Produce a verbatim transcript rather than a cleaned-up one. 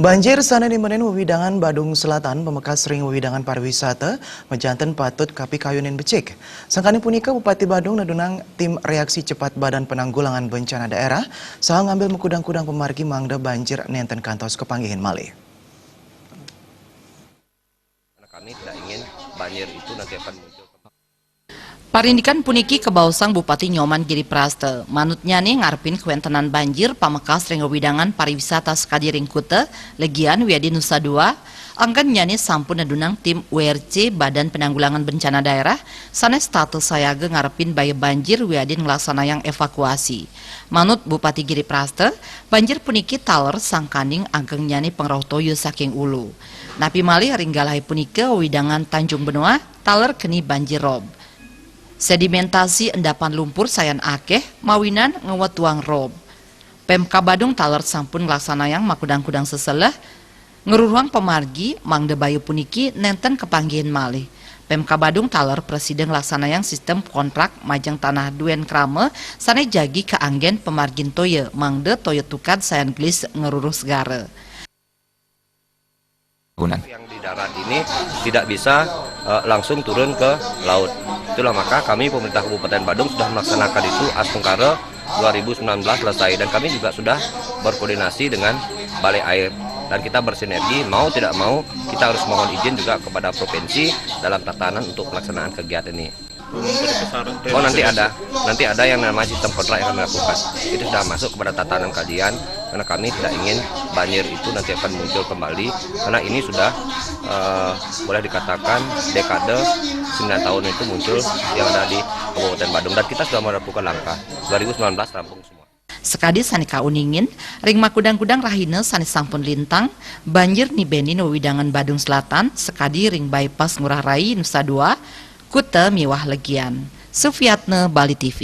Banjir sané nimbénin wewidangan Badung Selatan pamekas ring wewidangan pariwisata, majanten patut kapikayunin becik. Sangkaning punika Bupati Badung nedunang tim reaksi cepat Badan Penanggulangan Bencana Daerah saha ngambil makudang-kudang pamargi mangda banjir nénten kantos kapanggihin malih. Kami tidak ingin banjir itu nanti akan muncul. Parindikan puniki kabaosang Bupati Nyoman Giri Prasta. Manutnyané ngarepin kawéntenan banjir pamekas ring wewidangan pariwisata sakadi ring Kuta, Legian wiadin Nusa Dua, angkennyané sampun nedunang tim W R C Badan Penanggulangan Bencana Daerah sané setata sayaga ngarepin baya banjir wiadin nglaksanayang evakuasi. Manut Bupati Giri Prasta, banjir puniki taler sangkaning angkennyané pangrauh toya saking ulu. Napi malih ring galahé punika wewidangan Tanjung Benoa taler keni banjir rob. Sedimentasi endapan lumpur sayan akéh mawinan ngwetuang rob. Pemkab Badung taler sampun nglaksanayang makudang-kudang seseleh, ngruruhang pamargi mangda baya puniki nénten kapanggihin malih. Pemkab Badung taler prasida nglaksanayang sistem kontrak majeng tanah duén krama sané jagi kaanggén pamargin toya mangda toya tukad sayan gelis ngruruh segara. Yang di darat ini tidak bisa eh, langsung turun ke laut. Itulah maka kami pemerintah Kabupaten Badung sudah melaksanakan itu astungkara dua ribu sembilan belas selesai, dan kami juga sudah berkoordinasi dengan Balai Air, dan kita bersinergi, mau tidak mau kita harus mohon izin juga kepada provinsi dalam tatanan untuk pelaksanaan kegiatan ini. Oh, nanti ada, nanti ada yang namanya sistem kontrak yang kami lakukan. Itu sudah masuk kepada tatanan kajian, karena kami tidak ingin banjir itu nanti akan muncul kembali, karena ini sudah eh, boleh dikatakan dekade sembilan tahun itu muncul yang ada di Kabupaten Badung, dan kita sudah melakukan langkah. Dua ribu sembilan belas rampung semua. Sakadi sané kauningin, ring makudang-kudang rahina sané sampun lintang, banjir nimbénin wewidangan Badung Selatan sakadi ring Bypass Ngurah Rai, Nusa Dua, Kuta miwah Legian. Sufiatna, Bali T V.